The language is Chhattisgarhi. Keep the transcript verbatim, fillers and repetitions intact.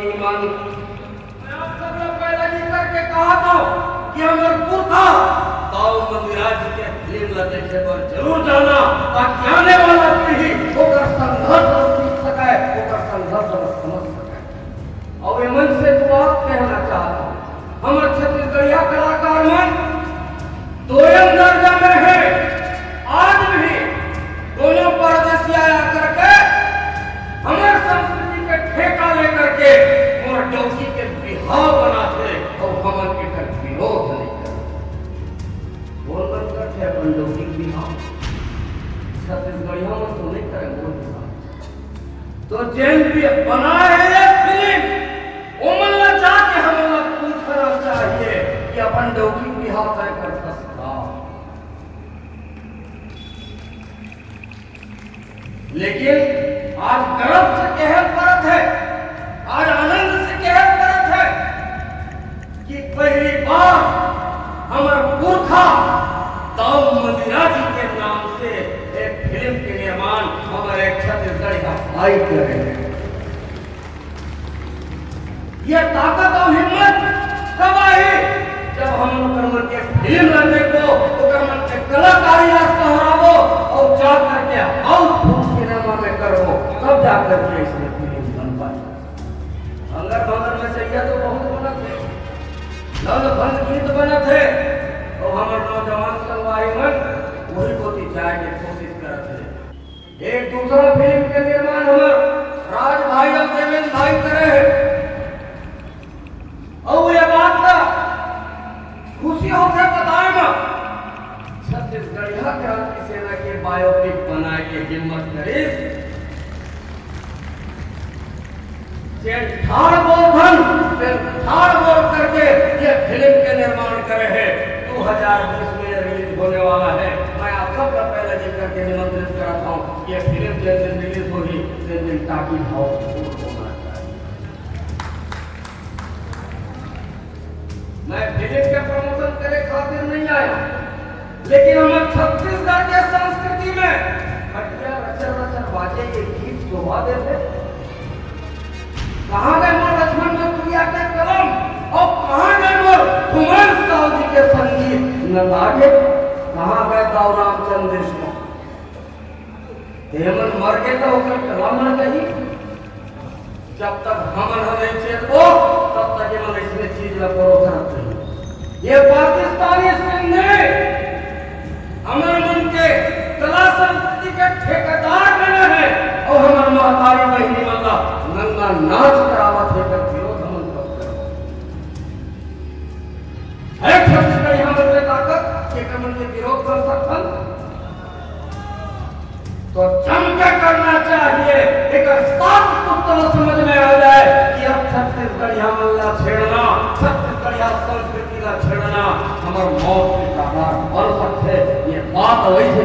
मैं आप सब ला पैदा जी करके कहा था कि हमर पुरखा ताऊ मंदिराज जी के फिल्म ला देखे बर जरूर जाना, ताकि आने वाला पीढ़ी ओकर संघर्ष ला सीख सके, ओकर संघर्ष ला समझ सके। अउ ये मंच से तो बात कहना चाहता हूँ, हमर छत्तीसगढ़िया कलाकार मन दोयम दर्जा में है। आज भी कोनो परदेसिया आकर के हमर संस्कृति के ठेका लेकर के मोर डौकी के बिहाव बनाथे अउ हमन एकर विरोध नहीं करथे। बोल बंद करथे अपन डौकी के बिहाव। छत्तीसगढ़िया मन तो नहीं करे बोल बिहाव। तो जेन भी बनाए हे ये फिल्म, ओमन ला जाके हमन ला पूछना चाहिए कि अपन डौकी के बिहाव तय करथस का। लेकिन आज गर्व से कहे ल परत हे, आज आनंद से कहे ल परत हे कि पहली बार हमर पुरखा ताऊ मंदिरा जी के नाम से एक फिल्म के निर्माण हमर एक छत्तीसगढ़िया भाई करे हे। ये ताकत अउ हिम्मत कब आही? जब हम ओकर मन के फिल्म ला देखबो, ओकर मन के कलाकारी ला सहराबो अउ जा करके output सिनेमा में करबो, तब जा करके अइसने फिल्म बन पाही। भंगर भंगर में सैया तो बहुत बनत हे, लंद भंद गीत बनत हे, अउ हमर नौजवान संगवारी मन वही कोती जाए के कोशिश करत हे। एक दूसरा फिल्म के निर्माण हमर राज भाई अउ देवेंद्र भाई करे हे। अउ ये बात ला खुशी होथे बताए म, छत्तीसगढ़िया क्रांति सेना के biopic बनाए के हिम्मत करिस। जेन ठाड़ बोलथन, तेन ठाड़ बोल करके ये फिल्म के निर्माण करे हे। दो हज़ार बीस में ये release होने वाला हे। मैं आप सब का पहले जी करके निमंत्रित करत हूँ, ये फिल्म जेन दिन release होही, तेन दिन टाकी भाव full होना चाहिए। मैं फिल्म के promotion करे खातिर नहीं आया, लेकिन हमर छत्तीसगढ़ के संस्कृति में खटिया रचर रचर बाजे, ये गीत शोभा देथे। कहाँ गए मोर लक्ष्मण मस्तुरिया के कलम, अउ कहाँ गए मोर हुमायूं साहू जी के संगीत नंदागे? कहाँ गए दाऊ रामचंद्र कृष्ण? तेमन मर गे त ओकर कला मर जाही। जब तक हमन ह नहीं चेतबो, तब तक एमन अइसने चीज ला परोसत रही। ये पाकिस्तानी सिंधे हमर मन के कला संस्कृति के ठेकेदार बने हे अउ हमर महतारी बहिनी मन ला नंगा नाच करावत हे, एकर विरोध हमन कब करबो? हे छत्तीसगढ़िया मन में ताकत, के हमन के विरोध कर सकथन? तो जम के करना चाहिए। एकर सात पुस्तक समझ में आ जाए कि अब छत्तीसगढ़िया मन ला छेड़ना, छत्तीसगढ़िया संस्कृति ला छेड़ना हमर मौत के कगार बन सकथे। ये बात वैसे